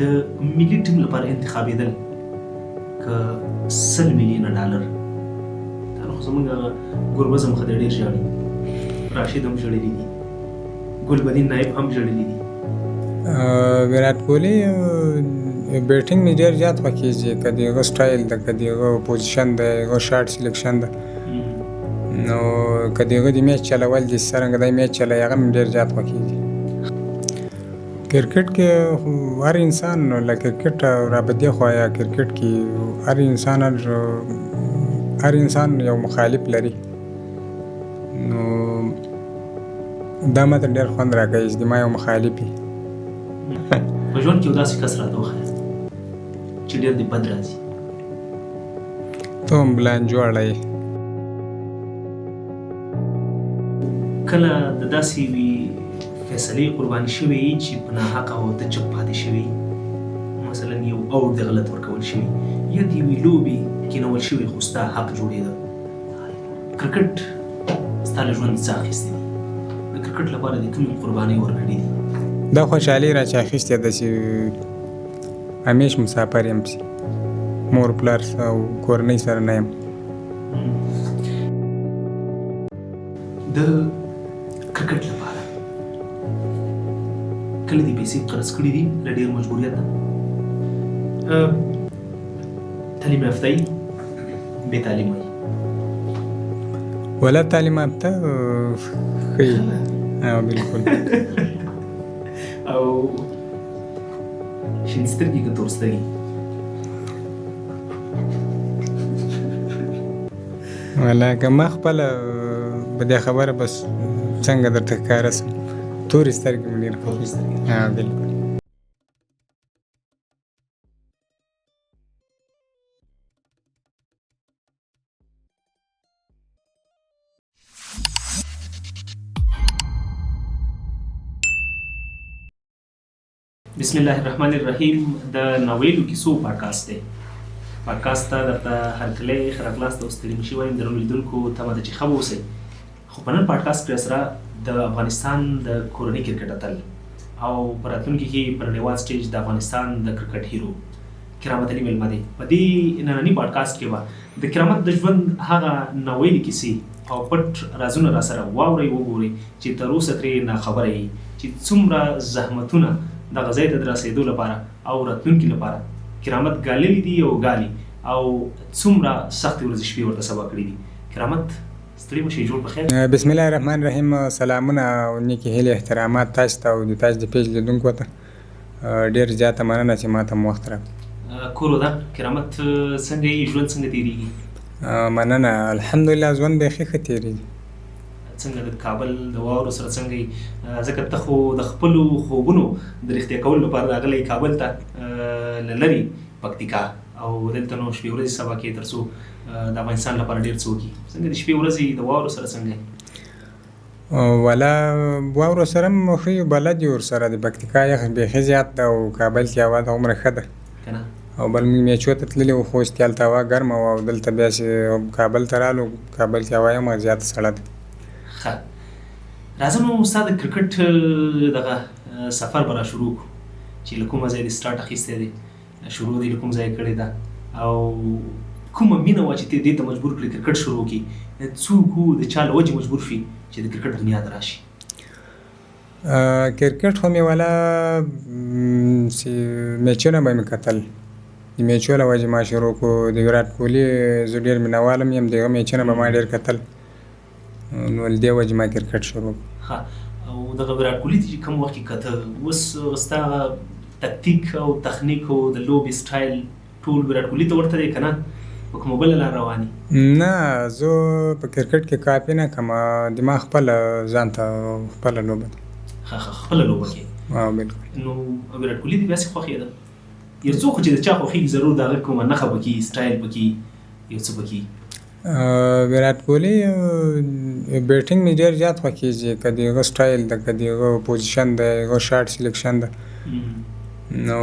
د ملي ټیم لپاره انتخابېدل که 100 میلیونه ډالر؟ دا خو زمونږ ګربز هم ښه دی، ډېر ژاړي، راشد هم ژړلي دي، ګلبدین نایب هم ژړلي دي. ویرات کوهلي بیټینګ مې ډېر زیات خوښېږي، که د هغه سټایل ده، که د هغه پوزیشن ده، هغه شاټ سلیکشن ده، نو که د هغه د میچ چلول دي، څرنګه دی میچ چلوي، هغه مې ډېر زیات خوښېږي. کرکټ کې هر انسان له کرکټ را په دې خوا یا کرکټ کې هر انسان یو مخالف لري، نو دا ماته ډېر خوند راکوي چې د ما یو مخالف وي. په ژوند کې یو داسې کس راته وښیه چې ډېر دې بد راځي. ته هم بلان جوړه یې. کله د داسې یوې فیصلې قرباني شوی یې چې په ناحقه او ته چپ پاتې شوی، مثلا یو اوټ دې غلط ورکول شوی یا د یوې لوبې کینول شوی خو ستا حق جوړېده؟ کرکټ ستا له ژوند څه اخیستي دي؟ د کرکټ لپاره دې کومې قربانۍ ورکړې دي؟ دا خوشحالي را چې اخیستې ده چې همیش مسافر یم، چې مور پلار او کورنۍ سره نه یم. د کرکټ لپاره کله دې پیسې قرض کړې دي له ډېر مجبوریت نه؟ تعلیم یافته یې، بې تعلیمه یې؟ ولا تعلیم یافته ښه یې، بالکل. او شین سترګي که تور سترګي؟ ولا که ما خپله په دې خبره بس څنګه درته ښکاره سم، تورې سترګې مې ډېر خوښېږي. بالکل. بسم الله الرحمن الرحیم. د ناویلو کیسو پادکاست دی. پادکاست ته درته هرکلی، ښه راغلاست او ستړي مشي وایم. درنو لیدونکو، تمه ده چې ښه به اوسئ. خو په نن پادکاست کې سره د افغانستان د کورني کرکټ اتل او په راتلونکي کې په نړیوال سټیج د افغانستان د کرکټ هیرو کرامت علي مېلمه دی. په دې ننني پادکاست کې به د کرامت د ژوند هغه ناویلې کیسې او پټ رازونه را سره واورئ، وګورئ چې تر اوسه ترې ناخبره یئ، چې څومره زحمتونه دغه ځای ته د رسېدو لپاره او راتلونکي لپاره کرامت ګاللي دي او ګالي، او څومره سختې ورځې شپې ورته سبا کړې دي. کرامت، ستړي مه شئ، جوړ په خیر. بسم الله الرحمن الرحیم. سلامونه او نیکې هیلې احترامات تاسو ته او د تاسو د پیج لیدونکو ته. ډېر زیاته مننه چې ماته مو وخت راکړ. کور ودان کرامت، څنګه یې، ژوند څنګه تېرېږي؟ مننه، الحمدلله، ژوند بیخي ښه تېرېږي. څنګه د کابل د واورو سره څنګه یې؟ ځکه ته خو د خپلو خوبونو د رښتیا کولو لپاره راغلی کابل ته له لرې پکتیکا، او دلته نو شپې ورځې سبا کې تر څو د افغانستان لپاره ډېر څه وکړي. څنګه د شپې ورځې د واورو سره څنګه یې؟ ولا واورو سره هم ښه یو، بلد یو ورسره. د پکتیکا یخ بیخي زیات ده او کابل کې هوا دغومره ښه ده که نه؟ او بل موږ میچو ته تللي وو، خوست کې هلته هوا ګرمه وه، او دلته بیا چې کابل ته رالو، کابل کې هوا هم زیاته سړه ده. ښه، راځه نو ستا د کرکټ دغه سفر به را شروع کړو چې له کومه ځای دې سټارټ اخیستی دی، شروع دې له کوم ځای کړې ده، او کومه مینه وه چې ته دې ته مجبور کړې کرکټ شروع کړې، څوک وو، د چا له وجې مجبور شوې چې د کرکټ دنیا ته راشي؟ کرکټ خو مې ولا چې میچونه به مې کتل، د میچو له وجې ما شروع کړو. د ویرات کوهلي زه ډېر مینهوال هم یم، د هغه میچونه به ما ډېر کتل، نو له دې وجې ما کرکټ شروع کړو. ښه، او دغه ویرات کوهلي چې کوم وخت کې کته، اوس ستا هغه تکتیک او تخنیک او د لوبې سټایل ټول ویرات کوهلي ته ورته دی که نه په کومه بله لار روان یې؟ نه، زه په کرکټ کې کاپي نه کوم، د ما خپله ځان ته خپله لوبه ده. ښه ښه، خپله لوبه کې. بالکل. نو ویرات کوهلي دې بیا څه خوښېده؟ یو څوک خو چې د چا خوښېږي ضرور د هغه کومه نښه پکې، سټایل پکې، یو څه پکې. ویرات کوهلي بیټینګ مې ډېر زیات خوښېږي، که د هغه سټایل ده، که د هغه پوزیشن ده، هغه شاټ سلیکشن ده، نو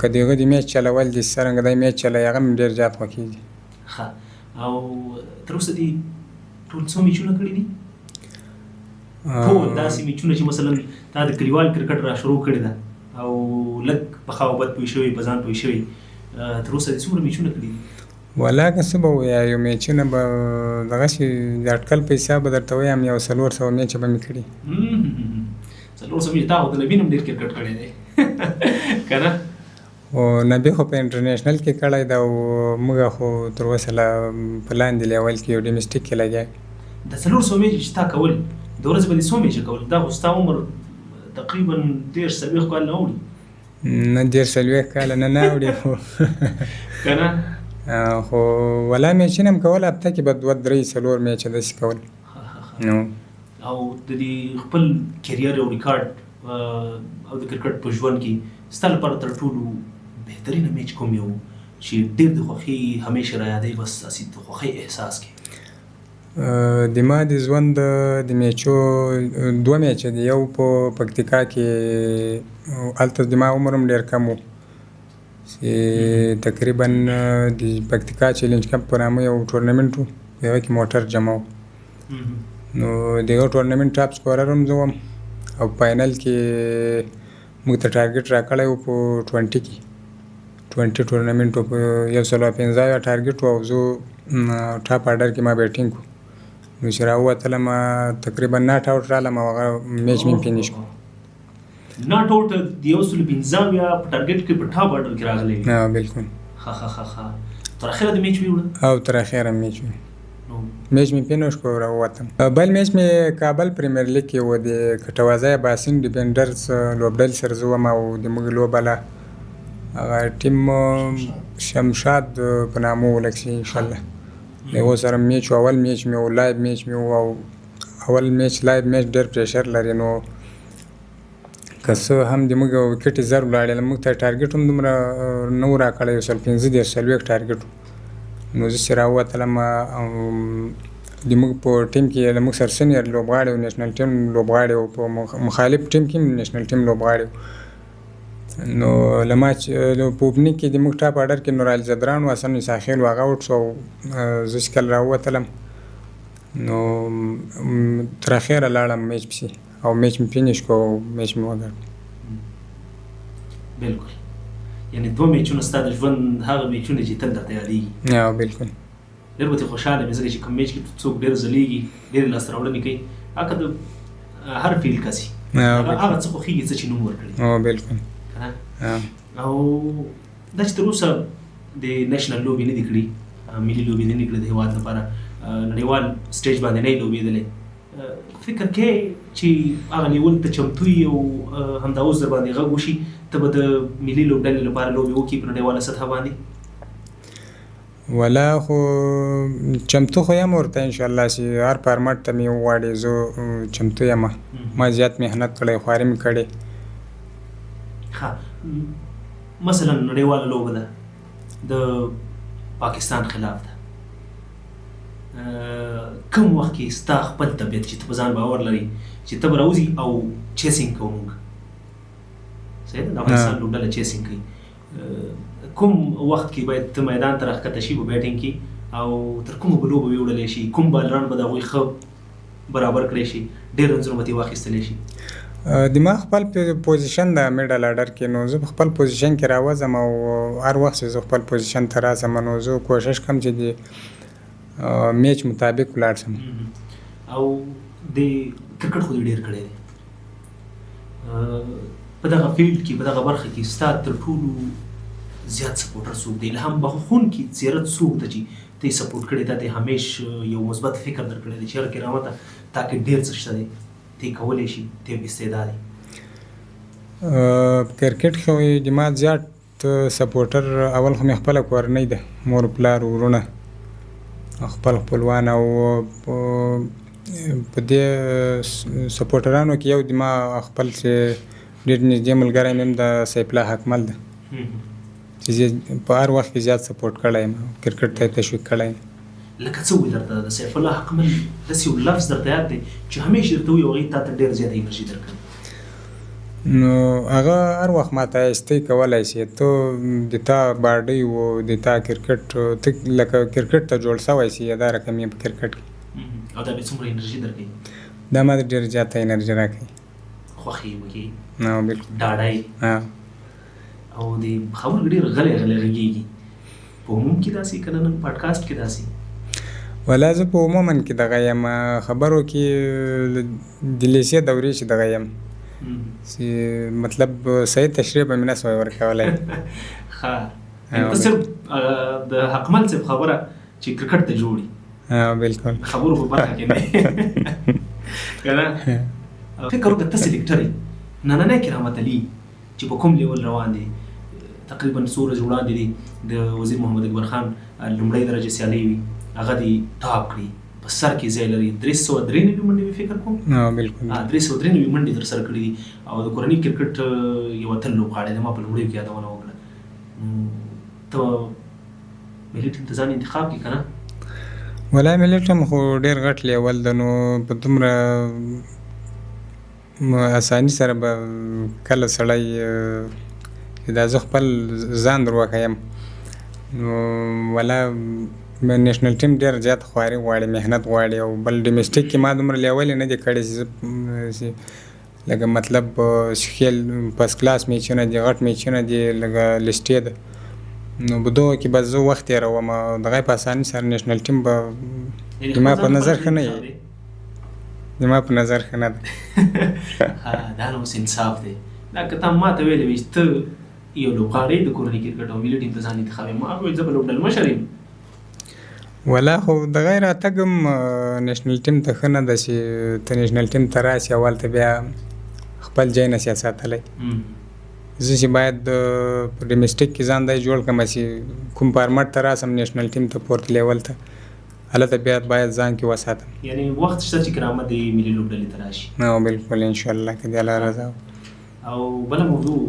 که د هغه د میچ چلول دي، څرنګه دی میچ چلوي، هغه مې ډېر زیات خوښېږي. ښه، او تر اوسه دې ټول څو میچونه کړي دي؟ ټول داسې میچونه چې مثلا تا د کلیوال کرکټ را شروع کړې ده، او لږ په ښه او بد پوه شوی، په ځان پوه شوی، تر اوسه دې څومره میچونه کړي دي؟ ولا که څه به ووایو، میچونه به دغسې د اټکل په حساب به درته وایم یو 400 میچه به مې کړي. 400 میچ؟ تا خو د نبي نه هم ډېر کرکټ کړی دی که نه؟ خو نبي خو په انټرنیشنل کې کړی ده او موږ خو تر اوسه لا په لاندې لیول کې یو ډومېسټیک کې لګیا یو. د 400 میچ چې تا کول، د ورځې به دې څو میچه کول؟ دا خو ستا عمر تقریبا 30 40 کال نه اوړي. نه 30 40 کاله نه اوړي خو که نه؟ خو ولا میچونه هم کول، هفته کې به 2 3 4 میچه داسې کول. نو او د دې خپل کیریر او ریکارډ او د کرکټ په ژوند کې ستا لپاره تر ټولو بهترینه میچ کوم یو چې ډېر د خوښۍ همیشه را یادوي، بس داسې د خوښۍ احساس کوي؟ د ما د ژوند د میچو 2 میچه دي. یو په پکتیکا کې، هلته د ما عمر هم ډېر کم و، چې تقریبا د پکتیکا چیلنج کپ په نامه یو ټورنمنټ و، په هغه کې موټر جمع و. نو د هغه ټورنمنټ ټاپ سکورر هم زه وم او فاینل کې موږ ته ټارګټ راکړی و په 20 کې، 20 ټورنمنټ و، په 175 ټارګټ و او زه ټاپ آرډر کې ما بیټینګ و. نو چې راووتلم تقریبا ناټ اوټ رالم او هغه میچ مې فینیش کړو. ناټ اوټ د 175 په ټارګټ کې په ټاپ آرډر کې راغلی وي؟ بالکل. ښه ښه ښه ښه. تر اخره د میچ ویوړه؟ او تر اخره میچ ویوړه. میچ مې فینیش کړو، راووتم. بل میچ مې کابل پریمیر لیګ کې و، د کټوازی اباسین ډیفنډرز لوبډلې سره زه وم او د موږ لوبه له هغه ټیم شمشاد په نامه و، لږ شي انشاءالله له هغو سره میچ و. اول میچ مې و، لایو میچ مې و، او اول میچ لایو میچ ډېر پریشر لري. نو که څه هم د موږ ویکټې زر ولاړې، موږ ته ټارګټ هم دومره نه و راکړی، 135 40 ټارګټ و. نو زه چې راووتلم د موږ په ټیم کې له موږ سره سینیر لوبغاړي و، نېشنل ټیم لوبغاړي و، په مخالف ټیم کې هم نېشنل ټیم لوبغاړي و. نو له ما چې په اوپنینګ کې د موږ ټاپ آرډر کې نور علي ځدراڼ و، حسن عیسی خېل و، هغه اوټ شو او زه چې کله راووتلم نو تر اخره لاړم میچ پسې او میچ مې فینیش کړو او میچ مې وګاټه. بالکل، یعنې 2 میچونه ستا د ژوند هغه میچونه چې تل درته یادېږي. بالکل. ډېر به ترې خوشحاله مې، ځکه چې کوم میچ کې څوک ډېر ځلېږي، ډېرې لاسته راوړنې کوي، هغه د هر فیلډ کس وي، هغه څه خوښېږي څه چې نوم ورکړي. بالکل. که نه؟ او دا چې تر اوسه د نېشنل لوبې نه دي کړي، ملي لوبې نه دي کړي د هېواد لپاره، نړیوال سټیج باندې نه یې لوبېدلی، فکر کوې چې هغه لیول ته چمتو یې او همدا اوس در باندې غږ وشي ته به د ملي لوبډلې لپاره لوبې وکړي په نړیواله سطحه باندې؟ ولا خو چمتو خو یم ورته انشاءالله چې هر فارمټ ته مې وغواړي زه چمتو یم. ما زیات محنت کړی، خواري مې کړې. ښه، مثلا نړیواله لوبه ده د پاکستان خلاف ده، کوم وخت کې ستا خپل طبیعت چې ته په ځان باور لرې چې ته به راوځي او چیسینګ کوو موږ، صحیح ده، د افغانستان لوبډله چیسینګ کوي، کوم وخت کې باید ته میدان ته راښکته شي په بیټینګ کې او تر کومه به لوبه ویوړلی شي، کوم بالران به د هغوی ښه برابر کړی شي، ډېر رنزونه به ترې واخیستلی شي؟ د ما خپل پوزیشن ده میډل آرډر کې، نو زه په خپل پوزیشن کې راوځم او هر وخت چې زه خپل پوزیشن ته راځم نو زه کوشش کوم چې د میچ مطابق ولاړ شم. او د کرکټ خو دې ډېر کړی دی، په دغه فیلډ کې، په دغه برخه کې ستا تر ټولو زیات سپورټر څوک دی؟ الهام بخښونکي څېره څوک ده چې ته یې سپورټ کړې، تا ته یې همیش یو مثبت فکر درکړی دی چې یاره کرامته تا کې ډېر څه شته دی، ته یې کولی شي، ته یې استعداد یې؟ کرکټ خو د ما زیات سپورټر اول خو مې خپله کورنۍ ده، مور پلار وروڼه خپل خپلوان، او په دې سپورټرانو کې یو د ما خپل چې ډېر نږدې ملګری مې هم د سیف الله حقمل ده چې زه په هر وخت کې زیات سپورټ کړی یم، کرکټ ته یې تشویق کړی یم. لکه څه وایي درته د سیف الله حقمل داسې یو لفظ درته یاد دی چې همیشه درته وایي او هغې تا ته ډېره زیاته انرژي درکوي؟ نو هغه هر وخت ما ته ایستۍ کولی شي، ته د تا باډۍ و، د تا کرکټ، ته لکه کرکټ ته جوړ شوی شي، دا رقم یې په کرکټ کې. او دا به څومره انرژي درکوي؟ دا ما ته ډېره زیاته انرژي راکوي. خوښ یې پکې؟ نه، بالکل. ډاډه یې؟ ها. او د خبرو ډېر غلی غلی غږېږي. په عموم کې داسې که نه نن پاډکاسټ کې داسې؟ ولا زه په عموما کې دغه یم، خبرو کې د لیسې دورې چې دغه یم چې مطلب صحیح تشریح به مې نه سوای ورکولی. ښه، ته صرف د حقمل صاحب خبره چې کرکټ ته جوړي. ها بالکل، خبرو په برخه کې نه که نه. فکر وکړه ته سلیکټر یې، نننی کرامت علي چې په کوم لیول روان دی، تقریبا څو ورځې وړاندې دی د وزیر محمد اکبر خان لومړۍ درجه سیالۍ وي، هغه دی ټاپ کړي، په سر کې ځای لري، 393 منډې مې فکر کوم. بالکل. 393 منډې ترسره کړې دي او د کورني کرکټ یو اتل لوبغاړی دی، ما په لومړیو کې یادونه وکړه. ته ملي ټیم ته ځان انتخاب کړي که نه؟ ولا ملي ټیم خو ډېر غټ لیول ده، نو په دومره اساني سره به کله سړی چې دا زه خپل ځان در وښیم، نو ولا نېشنل ټیم ډېر زیات خواري غواړي، محنت غواړي. او بل ډومېسټیک کې ما دومره لیولې نه دي کړې چې لکه مطلب خېل فرست کلاس میچونه دي، غټ میچونه دي، لکه لیسټې ده، نو په دغو کې به زه وخت تېروم. دغه په اساني سره نېشنل ټیم به زما په نظر ښه نه وي، زما په نظر ښه نه ده. دا نو اوس انصاف دی. دا که تا ما ته ویلی وي چې ته یو لوبغاړی د کورني کرکټ او ملي ټیم ته ځان انتخاب یم، ما به ویل زه به لوبډلمشر یم. ولا خو د غیر راتګ هم نېشنل ټیم ته ښه نه ده چې ته نېشنل ټیم ته راشې او هلته بیا خپل ځای نه شې ساتلی. زه چې باید په ډومېسټیک کې ځان داسې جوړ کړم چې کوم فارمټ ته راسم نېشنل ټیم ته پورته لیول ته، هلته بیا باید ځان کې وساتم. یعنی وخت شته چې کرامت د ملي لوبډلې ته راشي؟ نه بالکل، انشاءالله که د الله رضا. او بله موضوع،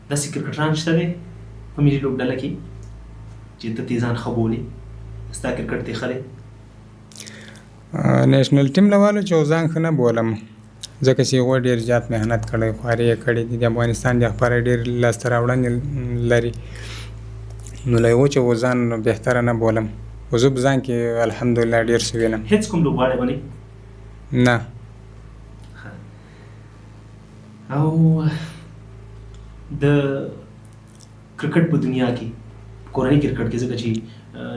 داسې کرکټران شته دی په ملي لوبډله کې چې ته ترې ځان ښه بولې، ستا کرکټ ترې ښه دی؟ نېشنل ټیم له والو چې ځان ښه نه بولم، ځکه چې هغوی ډېر زیات محنت کړی، خواري یې کړې دي، د افغانستان د لپاره ډېر لاسته راوړنې لري، نو له هغو چې ځان بهتره نه بولم، خو زه په ځان کې الحمدلله ډېر څه وینم. هېڅ کوم لوبغاړی به نه؟ نه. او د کرکټ په دنیا کې، کورني کرکټ کې، ځکه چې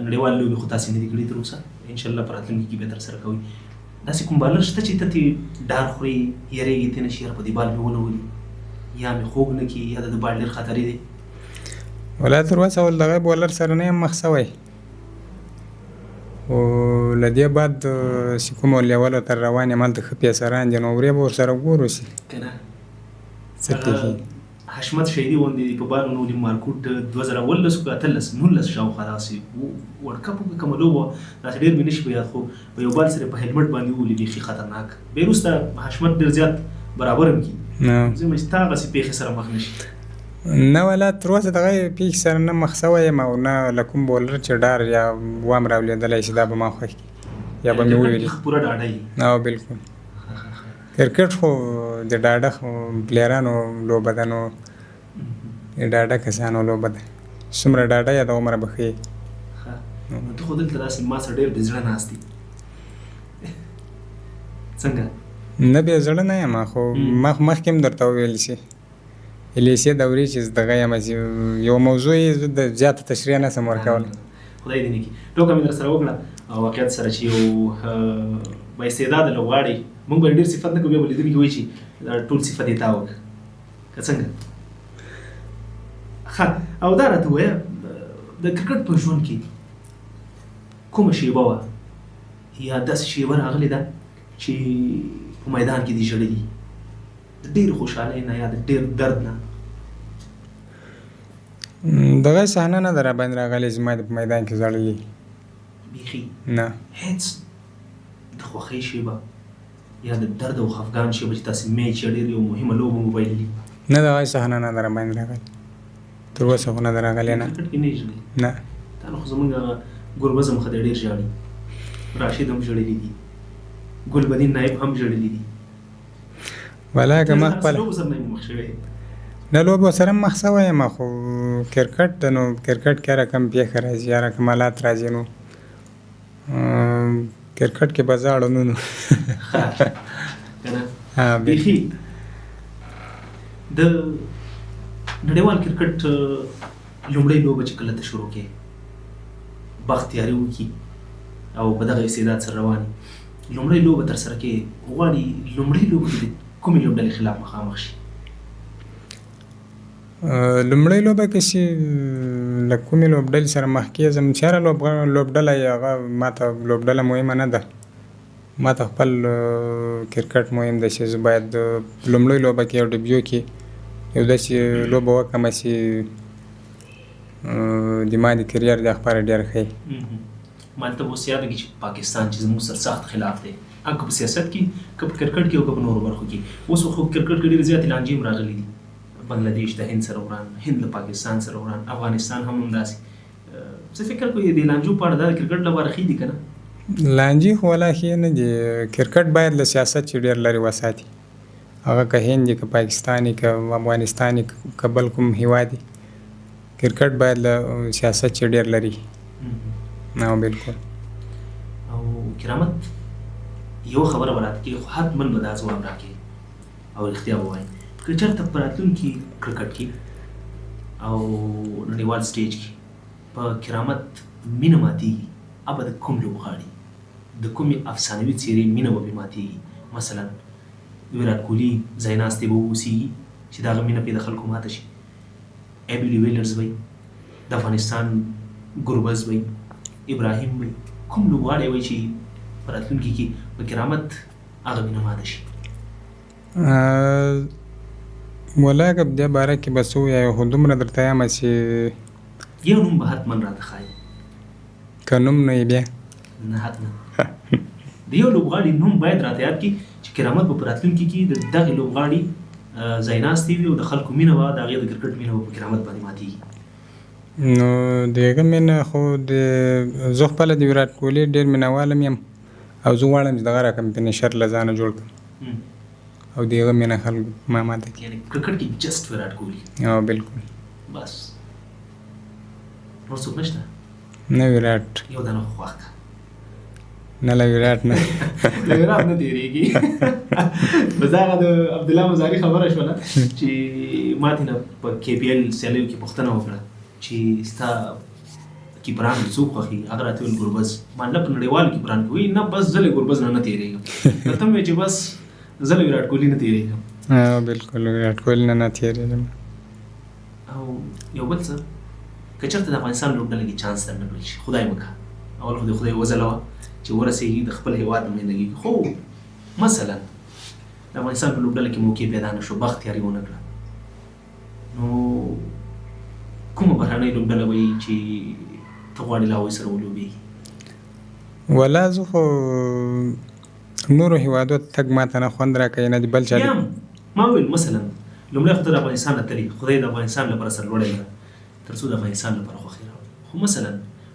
نړیوال لوبې خو تاسې نه دي کړي تر اوسه، انشاءالله په راتلونکي کې به ترسره کوئ، داسې کوم بالر شته چې ته ترې ډار خورې، یېرېږې ترې نه چې یاره په دې بال مې ونه ولي، یا مې خوږ نه کړي، یا د ده بال ډېر خطري دی؟ ولا تر اوسه ول دغه بولر سره نه یم مخ شوی، خو له دې بعد چې کومو لیولو ته روان یم، هلته ښه پیسران دي، نو ورې به ورسره ګورو چې که نه څه پېښېږي. حشمت شهیدي غوندې په بال ونه ولي، مارکوټ 2018 که 18 19 شاوخوا دغسې ورلډ کپ که کومه لوبه داسې ډېر مې نه شي په یاد، خو په یو بال سره په هیلمټ باندې وولي، بیخي خطرناک. بیا وروسته حشمت ډېر زیات برابر هم کړي. زه وایم چې تا هغسې پېښې سره مخ نه شي. نه ولا تر اوسه دغه پېښې سره نه مخ شوی یم او نه له کوم بولر چې ډار یا وام راولېدلی چې دا به ما خوښ کړي یا به مې وویلي. پوره ډاډه یې؟ نه بالکل. کرکټ خو د ډاډه پلیرانو لوبه ده، نو د ډاډه کسانو لوبه ده، څومره ډاډه یې دغومره به ښه یې. ښه، نو ته خو دلته داسې ما سره ډېر بې زړه ناست یې، څنګه؟ نه بې زړه نه یم، خو ما خو مخکې هم درته وویل چې لیسې دورې چې دغه یم چې یو موضوع یې زه د زیاته تشریح نه سم ورکولی. خدای دې نه کړي. ټوکه مې در سره وکړه او واقعیت سره چې یو با استعداده لوبغاړی، موږ به ډېر صفت نه کوو، بیا به لیدونکي وایي چې دا ټول صفت یې تا وکړ که څنګه؟ ښه، او دا راته ووایه د کرکټ په ژوند کې کومه شیبه وه یا داسې شیبه راغلې ده چې په میدان کې دې ژړلي د ډېرې خوشحالۍ نه یا د ډېر درد نه؟ دغه صحنه نه ده راباندې راغلې چې ما دې په میدان کې ژړلي. بیخي؟ نه. هېڅ د خوښۍ شیبه یا د درد او خفګان شیبه چې تاسې میچ یا ډېر یو مهمه لوبه مو بایللي؟ نه، دغه صحنه نه ده راباندې راغلې تر اوسه خو نه ده راغلې. نه کرکټ کې نه یې ژړلي؟ نه. تا نو خو زمونږ هغه ګلبز هم ښه دی، ډېر ژاړي، راشد هم ژړلي دي، ګلبدین نایب هم ژړلي دي. ولا که ما خپله لوبو سره نه یم مخ شوی؟ نه، لوبو سره هم مخ شوی یم، خو کرکټ ده نو کرکټ کې هر رقم پېښه راځي، هر رقم حالات راځي، نو کرکټ کې به زه اړو نه نو. که نه؟ ها بیخي د نړیوال کرکټ لومړۍ لوبه چې کله ته شروع کې، بخت یاري وکړي او په دغه استعداد سره روان، لومړۍ لوبه ترسره کې، غواړي لومړۍ لوبه کې د کومې لوبډلې خلاف مخامخ شي؟ لومړۍ لوبه کې چې له کومې لوبډلې سره مخ کېږم، چې هره لوبډله یې، هغه ماته لوبډله مهمه نه ده. ماته خپل کرکټ مهم دی چې زه باید لومړۍ لوبه کې او ډیبیو کې یو داسې لوبه وکړم چې د ما د کریر د لپاره ډېره ښه وي. ما ته اوس یاد کې چې پاکستان چې زموږ سرسخت خلاف دی، که په سیاست کې، که په کرکټ کې او که په نورو برخو کې. اوس خو کرکټ کې ډېرې زیاتې لانجې هم راغلي دي. بنګلادیش د هند سره وران، هند له پاکستان سره وران، افغانستان هم همداسې. څه فکر کوې د لانجو په اړه؟ دا د کرکټ لپاره ښې دي که نه؟ لانجې خو ولا ښې نه دي. کرکټ باید له سیاست چې ډېر لرې وساتي، هغه که هند که پاکستان که افغانستان که بل کوم هیواد، کرکټ باید له سیاست چې ډېر لري. نو بالکل. او کرامت، یو خبره به راته کوې، خو حتما به دا ځواب راکړې او رښتیا ووایې، که چېرته په راتلونکي کرکټ کې او نړیوال سټیج کې په کرامت مینه ماتېږي، ابه د کوم لوبغاړي، د کومې افسانوي څېرې مینه به پرې ماتېږي؟ مثلا ویرات کوهلي ځایناستی به واوسېږي چې د هغه مینه پرې د خلکو ماته شي، ای بي ډیویلرز به وي، د افغانستان ګربز به وي، ابراهیم به وي، کوم لوبغاړی وي چې په راتلونکي کې په کرامت هغه مینه ماته شي؟ ولا که په دې باره کې به څه ووایم، خو دومره درته وایم چې یو نوم به حتما راته ښایي. که نوم نه یې بیا؟ نه، حتما د یو لوبغاړي نوم باید راته یاد کړي چې کرامت به په راتلونکي کې د دغې لوبغاړي ځایناستی وي او د خلکو مینه به، د هغې د کرکټ مینه به په کرامت باندې ماتېږي. نو د هغه مینه خو د زه خپله د ویرات کوهلي ډېر مینهوال هم یم او زه غواړم چې دغه رقم فنیشر له ځانه جوړ کړم او د هغه مینه خلکو ما ماته کړي. یعنی کرکټ کې جسټ ویرات کوهلي؟ او بالکل. بس، نور څوک نشته؟ نه، ویرات. یو دانه خو خوښ کړه. نه، له ویرات نه. له ویرات نه تېرېږي. بس هغه د عبدالله مزاري خبره شوله چې ما ترې نه په کې پي ایل سیالیو کې پوښتنه وکړه چې ستا کیپران دې څوک خوښېږي؟ هغه راته وویل ګربز. ما نه په نړیوالو کیپران کې وایي نه، بس زه له ګربز نه نه تېرېږم. ته هم وایې چې بس زه له ویرات کوهلي نه تېرېږم. بالکل، ویرات کوهلي نه نه تېرېږم. او یو بل څه، که چېرته د افغانستان لوبډله کې چانس درنه کړل شي، خدای مه کړه، اول خو دې خدای وځلوه چې ورسېږي د خپل هېواد نمایندګي، خو مثلا د افغانستان په لوبډله کې موقع پیدا نه شو، بخت یاري ونه کړه، نو کومه بهرنۍ لوبډله به وي چې ته غواړې له هغوی سره ولوبېږي؟ ولا زه خو نورو هیوادو ته تګ ماته نه خوند راکوي، نه د بل چا. بیا ما وویل مثلا لومړی خو ته د افغانستان اتل یې، خدای د افغانستان لپاره سرلوړی لره تر څو د افغانستان لپاره خوښي راوړي، خو مثلا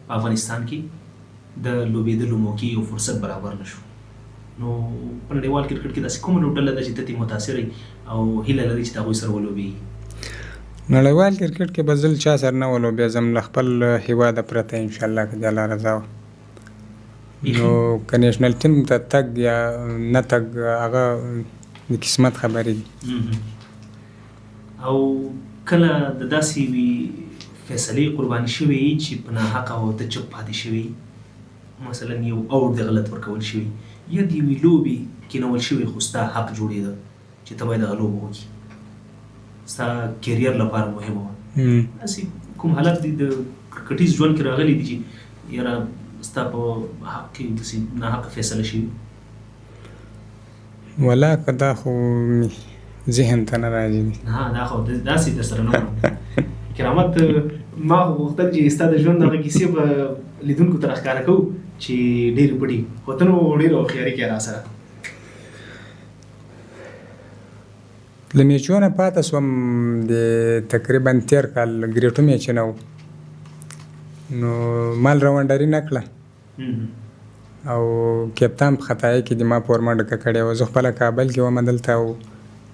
په افغانستان کې د لوبېدلو موقع او فرصت برابر نه شو، نو په نړیوال کرکټ کې داسې کومه لوبډله ده چې ته ترې متاثر یې او هیله لرې چې د هغوی سره ولوبېږي؟ نړیوال کرکټ کې به زه له چا سره نه ولوبېږم له خپل هیواده پرته، انشاءالله که د الله رضا وه. نو که نیشنل ټیم ته تګ یا نه تګ، هغه د قسمت خبرې دي. او کله د داسې وی فیصلې قرباني شوې چې په ناحقه او ته چپ پاتې شوې؟ مثلا یو اوټ د غلط ورکول شوی یا د یوې لوبې کینول شوی خو ستا حق جوړېده چې ته باید هغه لوبه وکړي، ستا کیریر لپاره مهمه وه، داسې کوم حالت دی د کرکټیز ژوند کې راغلی دی چې یاره ستا په حق کې داسې ناحقه فیصله شوي؟ ولا که دا خو مې ذهن ته نه راځي. نه، دا خو داسې در سره نه. کرامت، ما خو غوښتل چې ستا د ژوند هغه کیسې به لیدونکو ته راښکاره کوو چې ډېرې پټې، خو ته نو ډېره هوښیاري کوې راسره. له میچو نه پاته شوم، د تقریبا تېر کال ګریټو میچونه وو، نو مال راونډري نه کړه او کپتان په خطایي کې د ما فورمه ډکه کړې وه. زه خپله کابل کې وم دلته او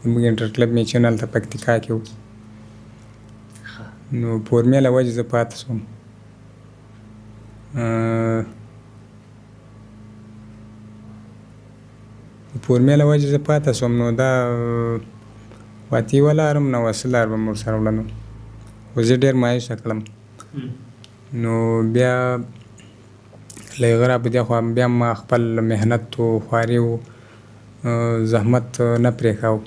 زموږ انټر کلب میچونه هلته پکتیکا کې وو، نو فورمې له وجې زه پاته شوم. فورمې له وجې زه پاته شوم، نو دا واتي یوه لار هم نه وه، څه لار به مې ورسره وړه، نو خو زه ډېر مایوسه کړم. نو بیا له هغه را په دې خوا بیا ما خپل محنت و خواري و زحمت نه پرېښاوه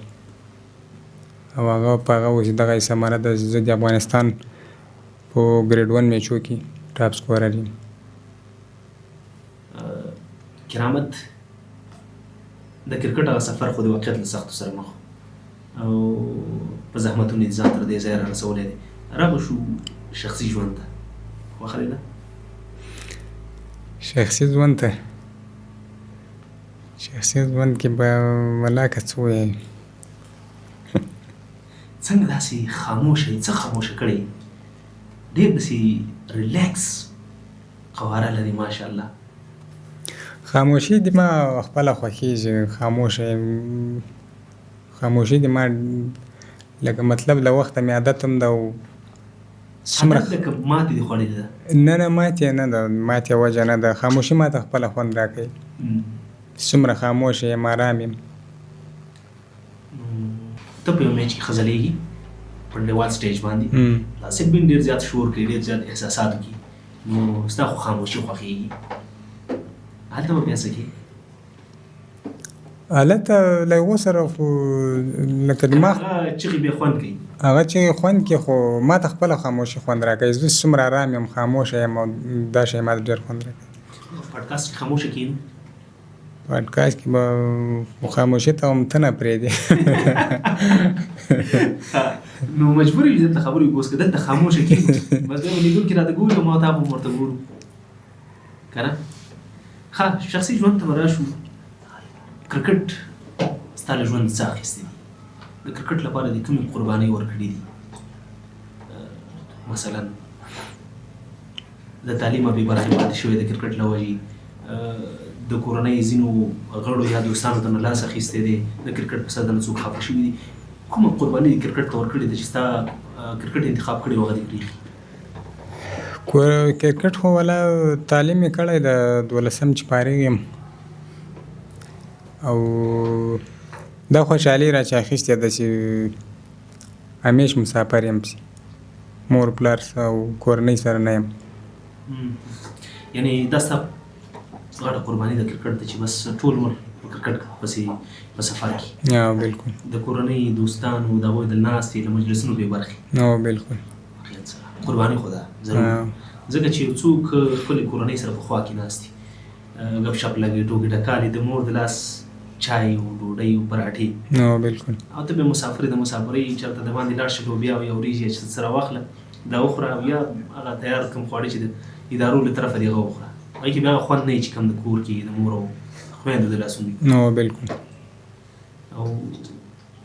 او هغه په هغه اوس دغه یې ثمره ده چې زه د افغانستان په ګریډ ون میچو کې ټاپ سکورر یم. کرامت د کرکټ هغه سفر خو د واقعیت له سختو سره مخ او په زحمتونو یې ځان تر دې ځایه را رسولی دی. را به شو شخصي ژوند ته، خوښه دې ده؟ شخصي ژوند ته، شخصي ژوند کې به ولاکه څه ووایم. څنګه داسې خاموشه یې، څه خاموشه کړی؟ ډېر داسې ریلیکس قواره لري ماشاءالله. خاموشي د ما خپله خوښېږي، خاموشه یم. خاموشي د ما لکه مطلب له وخته مې عادت هم ده او څومره عادت ده که ماتې دې خوړلې ده؟ نه نه، ماتې نه ده، ماتې وجه نه ده، خاموشي ماته خپله خوند راکوي. څومره خاموشه یم آرام یم. ته په یو میچ کې ښه ځلېږي په نړیوال سټیج باندې، داسې بین ډېر زیات شور کوي، ډېر زیات احساسات کوي، نو ستا خو خاموشي خوښېږي، هلته به بیا څه کوې؟ هلته له هغو سره خو لکه د ما هغه چغې بیا خوند کوي، هغه چغې خوند کوي، خو ما ته خپله خاموشي خوند راکوي. زه څومره ارام یم، خاموشه یم او دا شی ما ته ډېر خوند راکوي. پاډکاسټ کې خاموشه کښېنو؟ پاډکاسټ کې به خاموشي ته هم ته نه پرېږدې. نو مجبور یو چې دلته خبرې وکړو، اوس که دلته خاموشه کښېنو بس بیا به لیدونکي راته ګوري او ما تا به هم ورته ګورو که نه؟ ښه، شخصي ژوند ته به راشو. کرکټ ستا له ژوند څه اخیستي دي؟ د کرکټ لپاره دې کومې قربانۍ ورکړې دي؟ مثلا د تعلیمه بې برخې پاتې شوی د کرکټ له وجې، د کورنۍ ځینو غړو یا دوستانو ته نه لاس اخیستی دی، د کرکټ په سر درنه څوک خفه شوي دي، کومه قرباني دې کرکټ ته ورکړې ده چې ستا کرکټ انتخاب کړی او هغه دې پرېښي؟ کرکټ خو ولا تعلیم مې کړی د دولسم چې فارغ یم او دا خوشحالي را چې اخیستې ده چې همیش مسافر یم، پسې مور پلار او کورنۍ سره نه یم. یعنی دا ستا غټه قرباني ده کرکټ ته چې بس ټول عمر په کرکټ پسې په سفر کې؟ بالکل. د کورنۍ دوستانو د هغوی د ناستې له مجلسونو بې برخې؟ بالکل. قرباني خو ده ضرور، ځکه چې یو څوک خپلې کورنۍ سره په خوا کې ناست دي، ګپ شپ لګوي، ټوکې ټکالې، د مور د لاس چای او ډوډۍ او پراټې. بالکل. او ته به مسافرې، د مسافرۍ چېرته د باندې لاړ شې، لوبیا او یا وریجې چې څه راواخله دا وخوره، او یا هغه تیار کوم خواړه چې د ادارو له طرفه دې هغه وخوره، هغې کې بیا هغه خوند نه وي چې کوم د کور کې د مور او خویندو د لاسونو وي. بالکل. او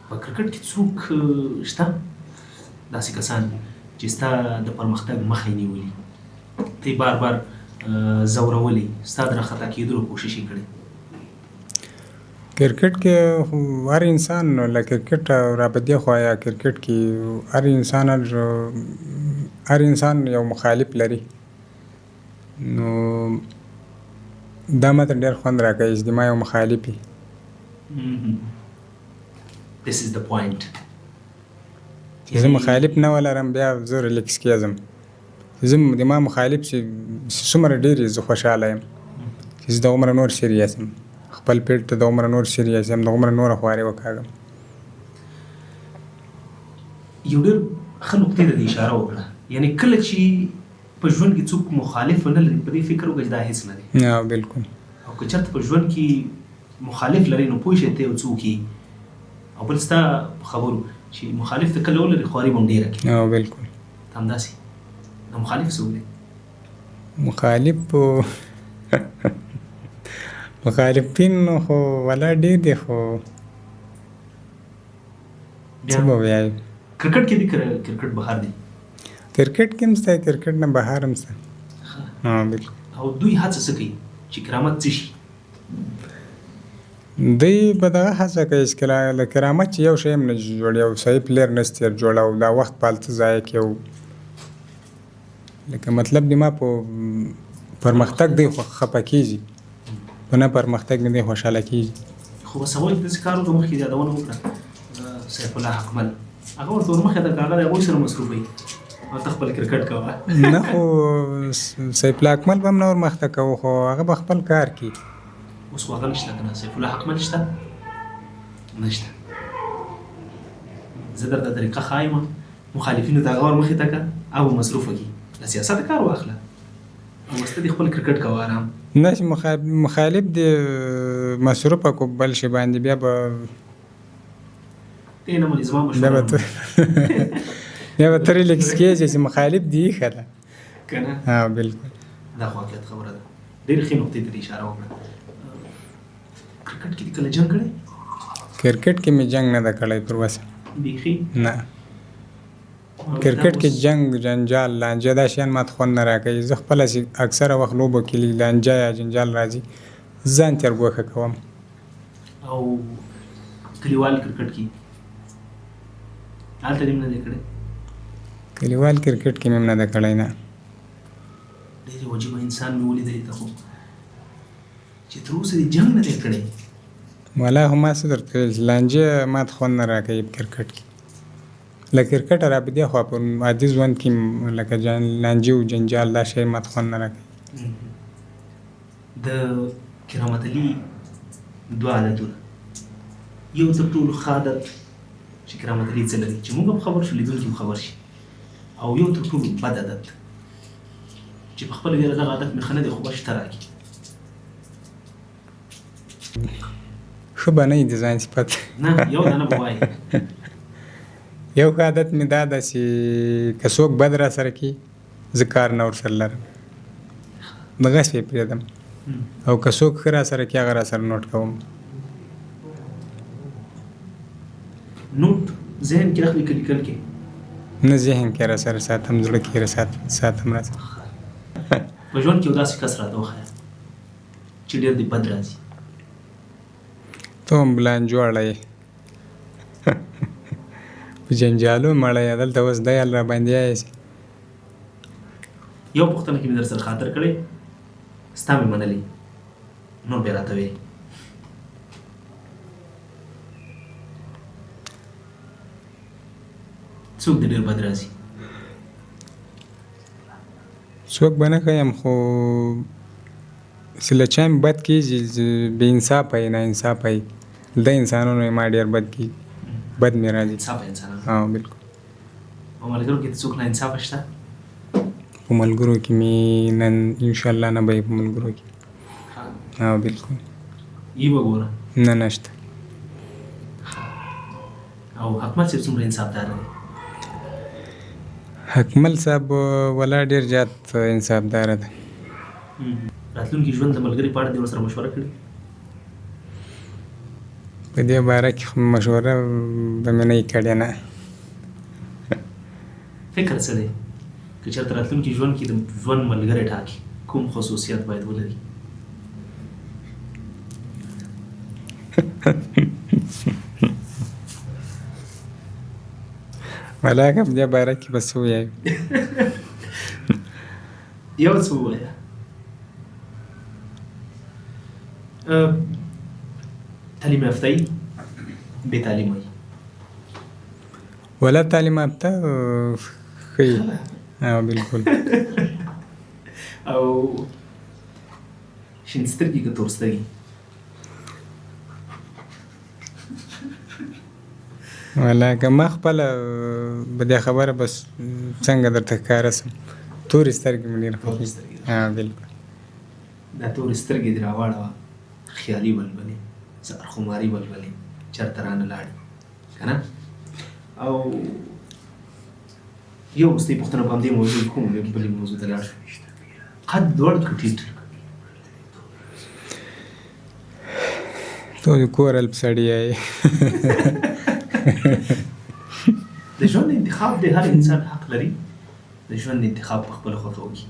په کرکټ کې څوک شته داسې کسان چې ستا د پرمختګ مخه یې نیولي، ته یې بار بار ځورولې، ستا د راخطا کېدلو کوشش یې کړی؟ کرکټ کې هر انسان له کرکټ را په دې خوا یا کرکټ کې هر انسان یو مخالف لري، نو دا ماته ډېر خوند راکوي چې د ما یو مخالف وي. This is the point. چې زه مخالف نه ولرم بیا زه ریلیکس کېږم. زه د ما مخالف چې څومره ډېر یې زه خوشحاله یم چې زه دغومره نور سیریس یم، خپل فیلډ ته دغومره نور سیریس یم، دغومره نوره خواري وکاږم. یو ډېر ښه نقطې ته دې اشاره وکړه، یعنې کله چې په ژوند کې څوک مخالف نه لري په دې فکر وکړه چې دا هېڅ نه دی. بالکل. او که چېرته په ژوند کې مخالف لري نو پوه شې ته یو څوک یې، او بل ستا په خبرو چې مخالف ته کله ولري خواري به هم ډېره کړي. بالکل. ته همداسې دا مخالف څوک دی؟ مخالف مخالفین خو ولا ډېر دي، خو څه به ویایم؟ کرکټ کې دي که کرکټ بهر دی؟ کرکټ کې هم شته، کرکټ نه بهر هم شته. بالکل. او دوی هڅه څه کوي چې کرامت څه شي؟ دوی به دغه هڅه کوي چې له کرامت چې یو شی هم نه جوړ، یو صحیح پلیر نه شي جوړ او دا وخت په هلته ضایع کړي او لکه مطلب د ما په پرمختګ دی خفه کېږي، په نه پرمختګ مې دی خوشحاله کېږي. خو بس هغوی داسې کار وکړه، مخکې یادونه وکړه سیف الله حقمل، هغه ورته ورمخې ته کړه، هغه د هغوی سره مصروف وي او ته خپل کرکټ کوه. نه خو سیف الله اکمل به هم نه ورمخته کوو، خو هغه به خپل کار کوي. اوس خو هغه نشته که نه؟ سیف الله حقمل شته؟ نشته. زه درته طریقه ښایم، مخالفینو ته هغه ورمخې ته کړه، هغه به مصروفه کړي، له سیاسته کار واخله او بس ته دې خپل کرکټ کوه آرام. نه چې مخالف دې مصروفه کو بل شي باندې، بیا به ته نه منې زما مشوره، بیا به ته ریلیکس کېږې چې مخالف دې ایښه ده که نه؟ ها بالکل، دا خو واقعیت خبره ده. ډېرې ښې نقطې ته دې اشاره وکړه. کرکټ کې دې کله جنګ کړی؟ کرکټ کې مې جنګ نه ده کړی تر اوسه. بیخي نه. کرکټ کې جنګ، جنجال، لانجه دا شیان ماته خوند نه راکوي. زه خپله چې اکثره وخت لوبو کې لانجه یا جنجال راځي، ځان ترې ګوښه کوم. او کلیوال کرکټ کې هلته دې هم نه دی کړی؟ کلیوال کرکټ کې مې هم نه ده کړی، نه. ډېر یو عجیبه انسان مې ولیدلی ته خو چې تر اوسه دې جنګ نه دی کړی. ولا خو ما څه درته ویل چې لانجه ماته خوند نه راکوي په کرکټ کې. له کرکټه را په دې خوا په عادي ژوند کې لکه لانجې او جنجال دا شی ماته خوند نه راکوي. د کرامت علي دوه عادتونه، یو تر ټولو ښه عادت چې کرامت علي څه لري چې موږ هم خبر شو، لیدونکي هم خبر شي، او یو تر ټولو بد عادت چې په خپله ویره دغه عادت مې ښه نه دی خو بس شته راکې. ښه به نه وي د ځان صفت. نه یو دانه به وایې. یو ښه عادت مې دا ده چې که څوک بد را سره کوي زه کار نه ورسره لرم، دغسې یې پرېږدم، او که څوک ښه را سره کوي هغه را سره نوټ کوم. نوټ ذهن کې اخلي که لیکل کې؟ نه ذهن کې را سره ساتم، زړه کې را ساتم را سره. په ژوند کې یو داسې کس راته وښیه چې ډېر دې بد راځي. ته هم بلان جوړه یې، په جنجالو مړه یې، دلته اوس دی را باندې یې. یو پوښتنه کې مې در سره خاطر کړې، ستا مې منلې، نور بیا راته وایې. څوک دې ډېر بد راځي؟ څوک به نه ښیم، خو چې له چا مې بد کېږي بې انصافه یې، ناانصافه یې، د انسانانو یې ما ډېر بد کېږي، بد مې راځي. انصافه انسانان؟ ها بالکل. په ملګرو کې څوک ناانصافه شته؟ په ملګرو کې مې نن انشاءالله نه به یې په ملګرو کې. ها بالکل. یې به ګوره. نه نشته. او حکمل صاحب څومره انصافدار دی؟ حکمل صاحب ولا ډېر زیات انصافدار دی. راتلونکي ژوند د ملګري په اړه دې ورسره مشوره کړې؟ په دې باره کې خو مشوره به مې نه وي کړې، نه. فکر څه دی که چېرته راتلونکي ژوند کې د ژوند ملګری ټاکي، کوم خصوصیت باید ولري؟ ولا که په دې باره کې به څه ووایم؟ یو څه ووایه. تعلیم یافته یي بې تعلیمه یي؟ ولا تعلیم یافته ښه یي. بالکل. او شین سترګي که تور سترګي؟ ولا که ما خپله په دې خبره بس څنګه درته ښکاره سم، تورې سترګې مې ډېرې خوښېږي. ها بالکل. دا تورې سترګې دې راواړوه، خیالي بلبلې، زهر خماري بلبلې، چېرته رانه لاړې که نه؟ او یو وروستۍ پوښتنه په همدې موضوع کې کوم، بیا بلې موضوع ته لاړ شو. قد لوړ که ټیټ؟ ته د کور الپ سړی یې. د ژوند انتخاب دی، هر انسان حق لري د ژوند انتخاب په خپله خوښه وکړي.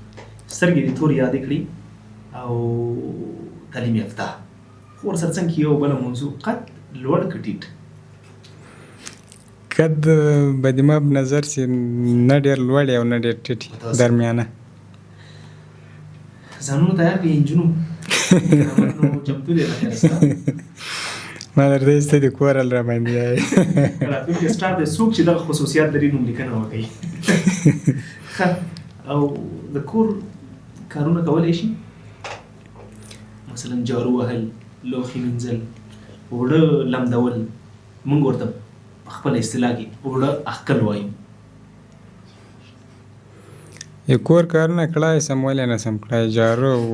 سترګې دې تورې یادې کړې او تعلیم یافته، خو ورسره څنګ کې یو بله موضوع، قد لوړ که ټیټ؟ قد به د ما په نظر چې نه ډېر لوړ او نه ډېر ټیټ، درمیانه. ځانونه تیار کړئ نجونو، چمتو دی. ما درته ویل چې ته د کور حال راباندې یایې. راتلونکی سټار دی، څوک چې دغه خصوصیات لري نوم لیکنه وکړي. ښه، او د کور کارونه کولی شي؟ مثلا جارو وهل، لوښي مینځل، اوړه لمدول، موږ ورته په خپله اصطلاح کې اوړه اخکل وایو. د کور کارونه کړای سم، ولې نه سم کړای. جارو او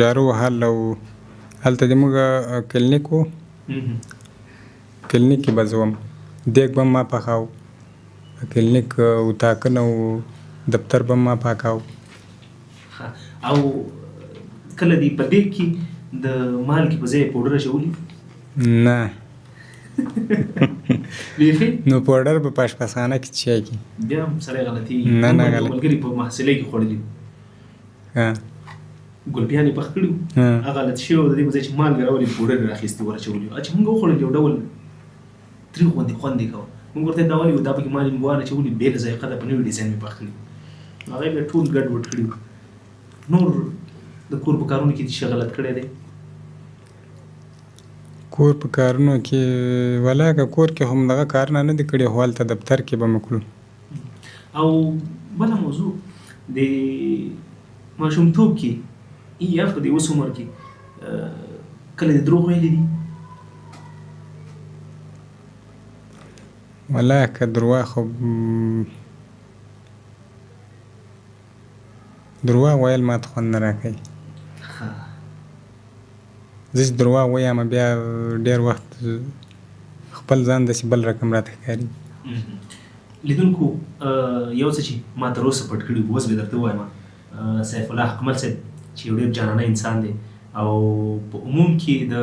جارو وهل، او هلته د موږ کلینیک و، کلینیک کې به زه وم، دیګ به ما پخاو، کلینیک اتاقونه او دفتر به ما پاکاو. او کله دې په دیګ کې د مالګې په ځای پوډر اچولي؟ نه. بیخي؟ نو پوډر به په اشپزخانه کې چای کې. بیا هم سړی غلطېږي. نه نه غلط. ملګري په محصلۍ کې خوړلي وو، ګلپیان یې پخ کړي وو، هغه غلط شوی و، د دې په ځای چې مالګه راولي پوډر یې راخیستي ور اچولي وو. چې موږ وخوړل یو ډول تریخ غوندې خوند یې کاوه. موږ ورته دا ولې دا پکې مالګې وانه چولي، بې له ذایقه ده، په نوي ډیزاین مې پخ کړي. هغه یې بیا ټول ګډ وډ کړي وو. نور د کور په کارونو کې څه غلط کړی دی؟ کور په کارونو کې ولا که کور کې هم دغه کارونه نه دي کړي، خو هلته دفتر کې به مې کړو. او بله موضوع، د ماشومتوب کې یا په دې اوس عمر کې کله دې دروغ ویلي دي؟ ولا که درواغ خو درواغ ویل ماته خوند نه راکوي. زه چې درواغ ووایم بیا ډېر وخت خپل ځان داسې بل رقم راته ښکاري. لیدونکو، یو څه چې ما تر اوسه پټ کړي وو اوس به درته ووایم. سیف الله حقمل صاحب چې یو ډېر جانانه انسان دی او په عموم کې د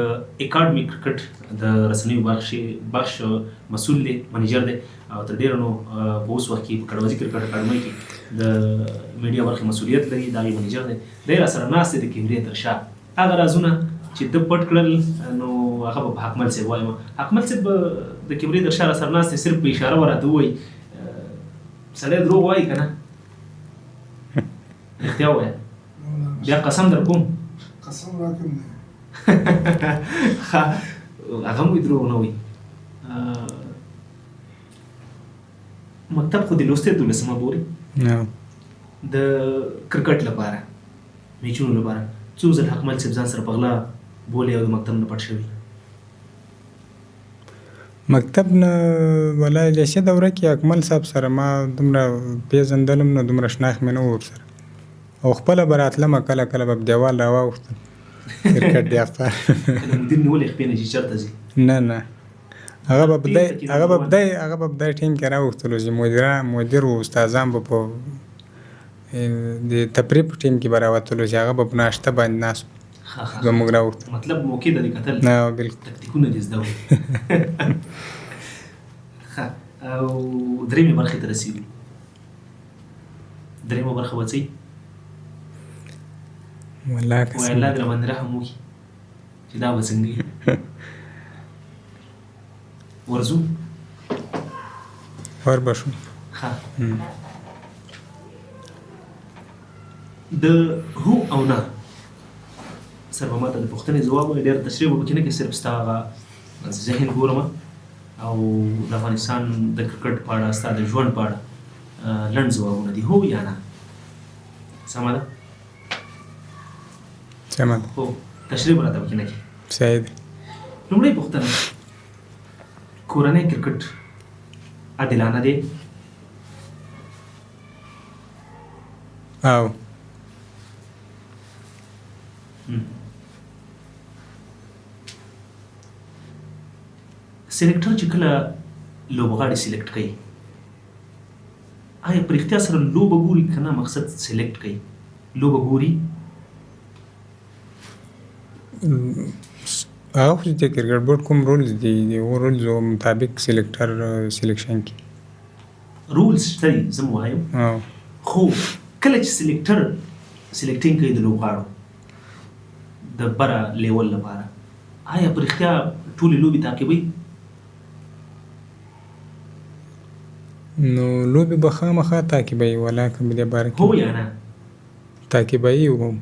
اکاډمي کرکټ د رسنیو بخش مسول دی، منیجر دی، او تر ډېره نو په اوس وخت کې په کړوزي کرکټ اکاډمۍ کې د میډیا برخې مسولیت لري، د هغې منیجر دی. دی را سره ناست دی د کیمرې تر شا. هغه رازونه چې ده پټ کړل نو هغه به په حقمل صاحب وایم. حقمل صاحب به د کیمرې تر شا را سره ناست دی، صرف په اشاره به راته ووایي سړی دروغ وایي که نه؟ رښتیا ووایه، بیا قسم در کوم. قسم راکړم دی. ښه، هغه هم وایي دروغ نه وایي. مکتب خو دې لوستی دولسمه پورې؟ د کرکټ لپاره، میچونو لپاره څو ځل حقمل صاحب ځان سره په غلا بولې او د مکتب نه پټ شوی؟ مکتب نه ولا لیسې دوره کې اکمل صاحب سره ما دومره پېژندلم نو دومره شناخت مې نه و ورسره، او خپله به راتلمه، کله کله به په دیوال راواوښتم کرکټ دی افطار. کله مدیر نیولې خپې نه چې چېرته ځي؟ نه نه، هغه به په دای ټیم کې راوښتلو چې مدیر و استادان به په د تفریح په ټیم کې به راوتلو چې هغه به په ناشته باندې ناست به موږ راوښتل. مطلب موقع ته دې کتل، بالکل، تکتیکونه دې زده وو. ښه، او درېیمې برخې ته رسېږو. درېیمه برخه به څه وي؟ والله که وایي الله دې راباندې رحم وکړي چې دا به څنګه وي. ورځو؟ ور به شو. ښه، د هو او نه سره به ماته د پوښتنې ځواب وایي، ډېره تشریح به پکې نه کوي، صرف ستا هغه ذهن ګورم او د افغانستان د کرکټ په اړه ستا د ژوند په اړه لنډ ځوابونه دي، هو یا نه. سمه ده؟ سمه ده. هو، تشریح به راته پکې نه کوي. صحیح ده. لومړۍ پوښتنه، کورنی کرکټ عادلانه دی؟ او سلیکټر چې کله لوبغاړي سلیکټ کوي، آیا په رښتیا سره لوبه ګوري که نه؟ مقصد سلیکټ کوي، لوبه ګوري؟ هغه خو چې د کرکټ بورډ کوم رولز دي، د هغو رولزو مطابق سلیکټر سلیکشن کوي. رولز شته دي، زه وایم، خو کله چې سلیکټر سلیکټینګ کوي د لوبغاړو د بره لیول لپاره، آیا په رښتیا ټولې لوبې تعقیبوي؟ نو لوبې به خامخا تعقیبوي، ولا که په دې باره کې هو یا نه؟ تعقیبوي هم.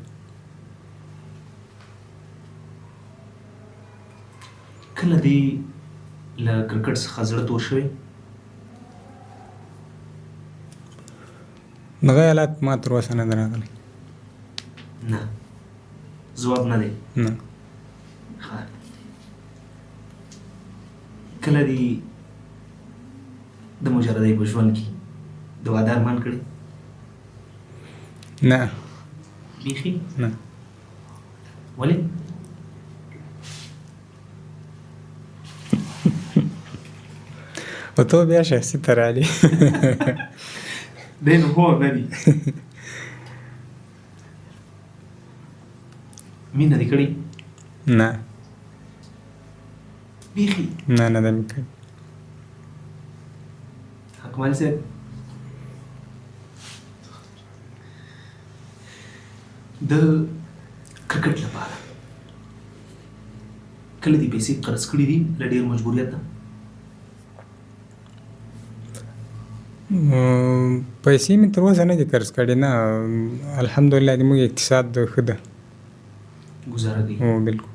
کله دې له کرکټ څخه زړه تور شوی؟ دغه حالات ما تر اوسه نه دی راغلی. نه، ځواب نه دی. نه. ښه، کله دې د مجردۍ په ژوند کې د واده ارمان کړی؟ نه. بیخي نه. ولې؟ او ته بیا شخصي ته راغلې. دی نو هو نه دي. مینه دې کړې؟ نه. بیخي؟ نه، نه ده مې کړې. حقمل صاحب، د کرکټ لپاره کله دې پیسې قرض کړې دي له ډېر مجبوریته؟ پیسې مې تر اوسه نه دي قرض کړې، نه. الحمدلله د موږ اقتصاد ښه ده، ګزاره کوي. هو، بالکل.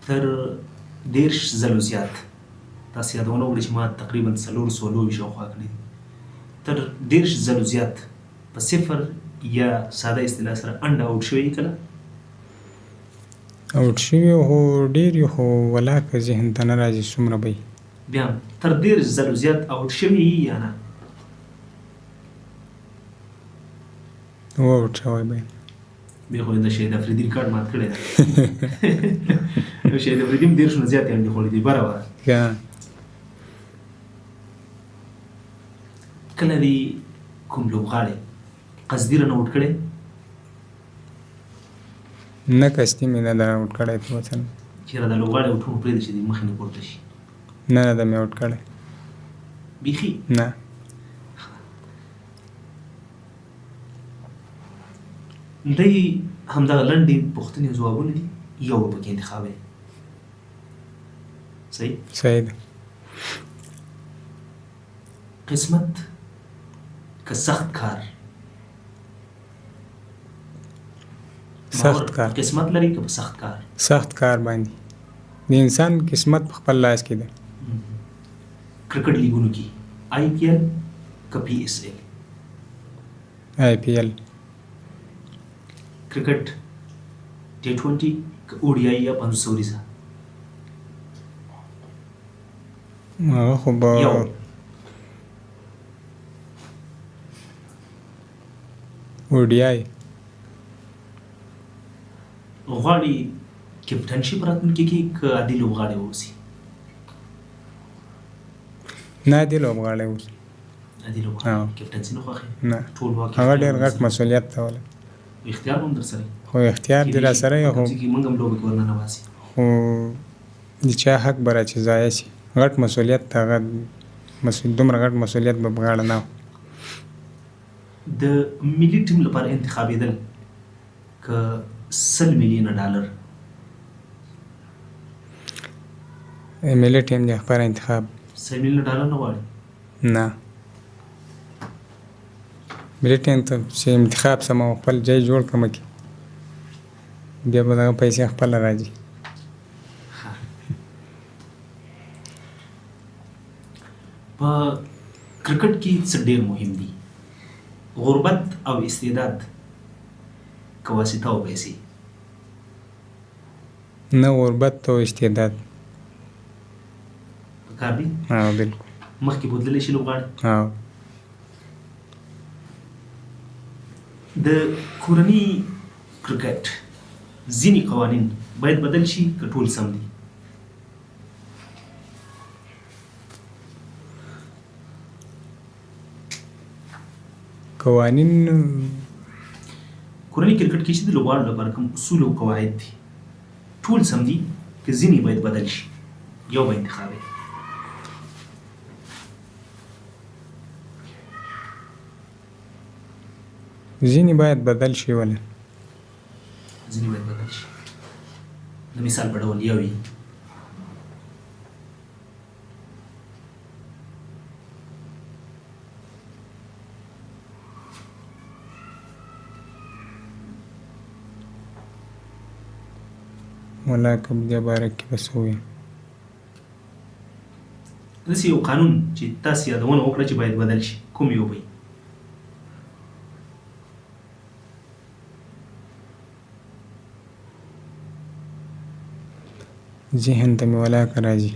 تر 30 ځلو زیات، تاسو یادونه وکړه چې ما تقریبا 400 لوبې شاوخوا کړې دي، تر 30 ځلو زیات په صفر یا ساده اصطلاح سره انډه اوټ شوی کله؟ اوټ شوي خو ډېر یو، خو ولاکه ذهن ته نه راځي څومره به وي. بیا هم تر 30 ځلو زیات اوټ شوی یا نه؟ و اوټ شوی به یم. بیا خو د شهید افریدي ریکارډ مات کړی دی. شهید افریدي هم 30 نه زیاتې انډې خوړلې دي برابر. کله دې کوم لوبغاړی قصدي رن اوټ کړی؟ نه، قصدي مې نه ده اوټ کړی تر اوسه. چېرې دا لوبغاړی اوټونه پرېږده چې د مخې نه پورته شي. نه، نه ده مې اوټ کړی. بیخي؟ نه. دی همدغه لنډې پوښتنې او ځوابونه دي، یو به پکې انتخابوي. صحیح؟ صحیح ده. قسمت که سخت کار؟ سخت کار. قسمت لري که په سخت کار؟ سخت کار باندې د انسان قسمت په خپل لاس کې ده. کرکټ لیګونو کې آی پي ایل که پي ایس ایل؟ آی پي ایل. کرکټ ټي 20 که اوډي آی یا 50 اوریزه؟ هغه خو به یو. اوډي آی. غواړي کپټن شي په راتلونکي کې که عادي لوبغاړی واوسي؟ نه، عادي لوبغاړی اوسي. عادي لوبغاړی. کپټنسي نه خوښوي؟ نه. ټول واک هغه ډېر غټ مسؤلیت ته ولري. اختیار به هم درسره وي. خو اختیار دې را سره وي، خو موږ هم لوبه کې ورننه باسي. خو د چا حق به را چې ضایع شي، غټ مسؤلیت ته هغه دومره غټ مسؤلیت به په غاړه نه و. د ملي ټیم لپاره انتخابېدل که 100 میلیونه ډالر؟ ملي ټیم د خپل انتخاب. 100 میلیونه ډالر نه غواړي؟ نه، ملي ټیم ته چې انتخاب سم او خپل ځای جوړ کړم کې بیا به دغه پیسې خپله راځي. په کرکټ کې څه ډېر مهم دي، غربت او استعداد که واسطه او پیسې؟ نه، غربت او استعداد پکار دي. ها، بالکل. مخکې بوتللی شي لوبغاړي. ها. د کورني کرکټ ځینې قوانین باید بدل شي که ټول سم دي؟ قوانین کورني کرکټ کې چې د لوبغاړو لپاره کوم اصول او قواعد دي، ټول سم دي که ځینې باید بدل شي؟ یو به انتخابوي. ځینې باید بدل شي. ولې؟ ځینې باید بدل شي، د مثال په ډول یو یې. ولا که په دې باره کې به څه ووایم. داسې یو قانون چې تاسو یادونه وکړه چې باید بدل شي، کوم یو به وي؟ ذهن ته مې ولاکه راځي.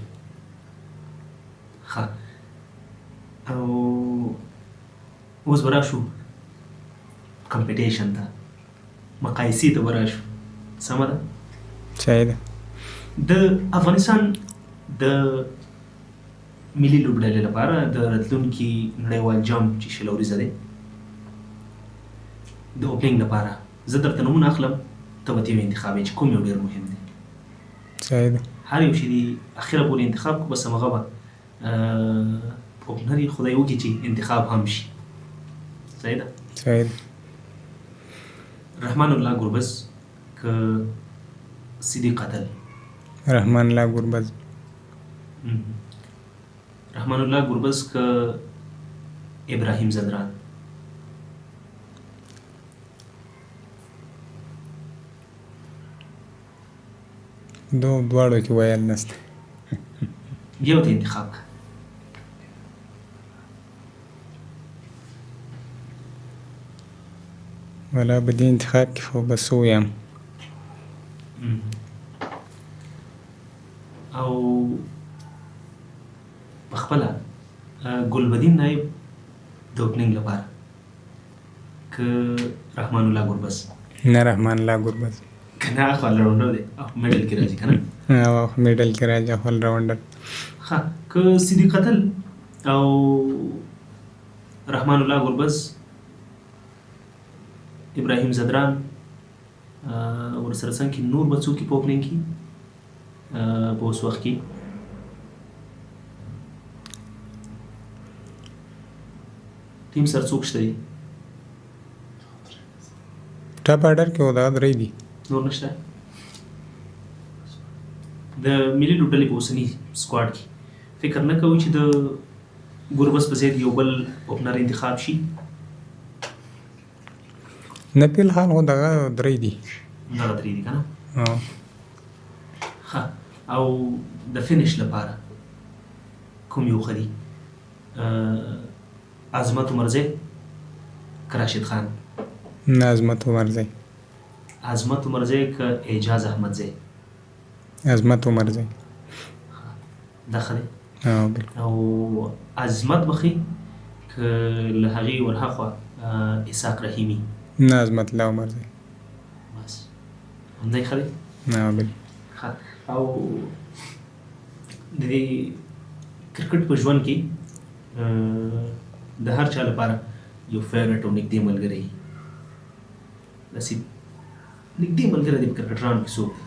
ښه، او اوس به راشو کمپټیشن ته، مقایسې ته به راشو، سمه ده؟ صحیح ده. د افغانستان د ملي لوبډلې لپاره د راتلونکي نړیوال جام چې 20 اوریزه دی، د اوپنینګ لپاره زه درته نومونه اخلم، ته به ترې یو انتخاب یې چې کوم یو ډېر مهم دی. صحیح ده. هر یو چې دی اخره پورې انتخاب کړو، بس همغه به اوپنر یې خدای وکړي چې انتخاب هم شي. صحیح ده؟ صحیح ده. رحمان الله ګربز که صدیق اتل؟ رحمان الله ګربز. رحمان الله ګربز که ابراهیم ځدران؟ دواړو کې ویل نشته. یو ته انتخاب کړه. ولا په دې انتخاب کې خو به څه ووایم. او په خپله ګلبدین نایب د اوپنینګ لپاره که رحمان الله ګربز؟ نه، رحمان الله ګربز. که نه هغه الراونډر دی او میډل کې راځي که نه؟ هغه خو میډل کې راځي، خو الراونډر. ښه، که صدیق اتل او رحمان الله ګربز، ابراهیم ځدران ورسره څنګ کې نور به څوک په اوپنینګ کې په اوس وخت کې؟ ټیم سره څوک شته دی؟ ټاپ ارډر کې خو دا درې دي، نور نشته. د ملي لوبډلې په اوسني سکواډ کې فکر نه کوو چې د ګربز په ځای یو بل اوپنر انتخاب شي؟ نه، په الحال خو دغه درې دي. دغه درې دي که نه؟ ښه، او د فینش لپاره کوم یو ښه دي؟ عظمت عمرزی که راشد خان؟ نه، عظمت عمرزی. عظمت عمرزی که اعجاز احمدزی؟ عظمت عمرزی. دا ښه دی. بالکل. او عظمت به ښه که له هغې ورهاخوا اسحاق رحیمي؟ نه، عظمت الله عمرزی. بس همدا یې ښه دی؟ نه، بالکل. ښه، او د دې کرکټ په ژوند کې د هر چا لپاره یو فیورټ او نږدې ملګری، داسې نږدې ملګری دی په کرکټرانو کې څوک دی؟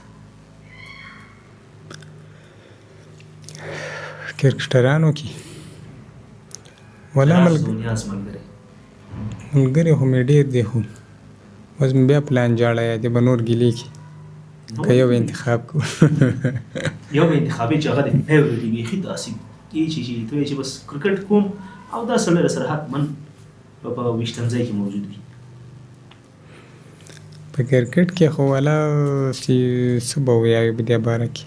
کرکټرانو کې ولا ملګری ملګری خو مې ډېر دی، خو اوس مې بیا پلان جاړه یادې به نور ګیلې کړي که یو انتخاب کړو. یو به انتخابي چې هغه د فیورټ وي، بیخي داسې چې ته وایې چې بس کرکټ کوم او دا سړی راسره حتما په ویشتنځای کې موجود وي. په کرکټ کې خو ولا چې څه به ووایو په دې باره کې،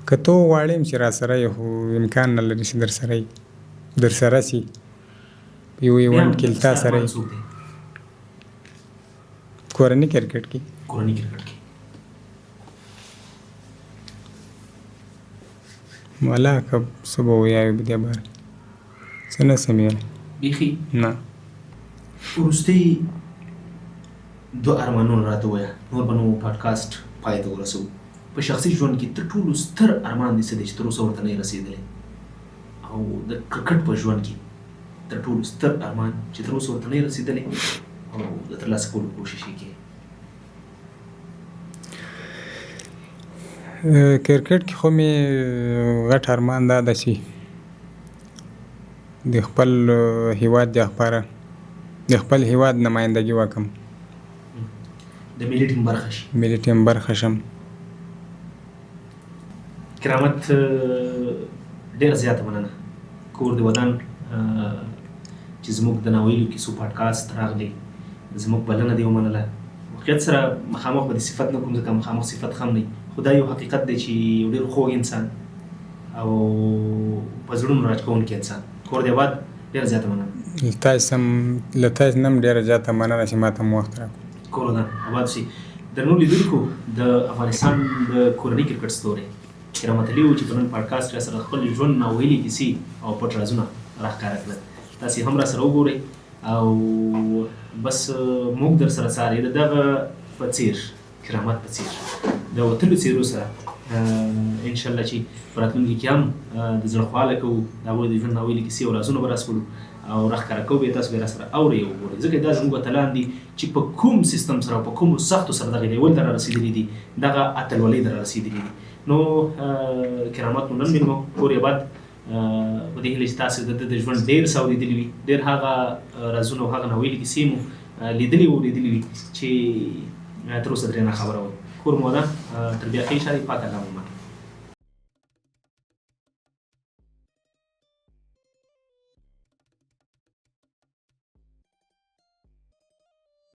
که ته وغواړې هم چې راسره یې، خو امکان نه لري چې درسره یې، درسره سي په یو ایونټ کې تا سره یې. کورني کرکټ کې؟ کورني کرکټ کې ولا که څه به ووایو په دې باره کې، څه نه سم ویلی. بیخي نه. وروستي دوه ارمانونه راته ووایه، نور به نو پاډکاسټ پای ته ورسوو. په شخصي ژوند کې تر ټولو ستر ارمان دې څه دی چې تر اوسه ورته نه یې رسېدلی، او د کرکټ په ژوند کې تر ټولو ستر ارمان چې تر اوسه ورته نه یې رسېدلی او د ترلاسه کولو کوشش یې کوې؟ کرکټ کې خو مې غټ ارمان دا ده چې د خپل هیواد لپاره د خپل هیواد نمایندګي وکړم، د ملي ټیم برخه شي. ملي ټیم برخه شم. کرامت ډېره زیاته مننه، کور دې ودان چې زموږ د ناویلو کیسو پاډکاست راغلی، زموږ بلنه دې ومنله، واقعیت سره مخامخ به د صفت نه کوم، ځکه مخامخ صفت هم نه، خو دا یو حقیقت دی چې یو ډېر خوږ انسان او په زړونو راج کوونکی انسان. کور دې آباد، ډېره زیاته مننه. له تاسو نه هم ډېره زیاته مننه چې ماته مو وخت راکړ. کور ودان، آباد شي. درنو لیدونکو، د افغانستان د کورني کرکټ ستوری کرامت علي و چې په نن پاډکاسټ کې راسره خپل ژوند ناویلي کیسې او پټ رازونه راښکاره کړل. تاسې هم راسره وګورئ او بس موږ در سره څارئ. د دغه په څېر کرامت په څېر د وتلو څېرو سره انشاءالله چې په راتلونکي کې هم د زړه خواله کوو، د هغوی د ژوند ناویلي کیسې او رازونه به راسپړو او راښکاره کوو به یې، تاسو به یې راسره اورئ او وګورئ، ځکه دا زموږ اتلان دي چې په کوم سیستم سره او په کومو سختو سره دغې لیول ته رارسېدلي دي، دغه اتلولۍ ته رارسېدلي دي. نو کرامت مو نن مېلمه، کور یې آباد. په دې هیله چې تاسو د ده د ژوند ډېر څه اورېدلي وي، ډېر هغه رازونه او هغه ناویلي کیسې مو لیدلي او اورېدلي وي چې تر اوسه ترې ناخبره وئ. کور مو ودان، تر بیا ښې چارې، پاک الله مو منه.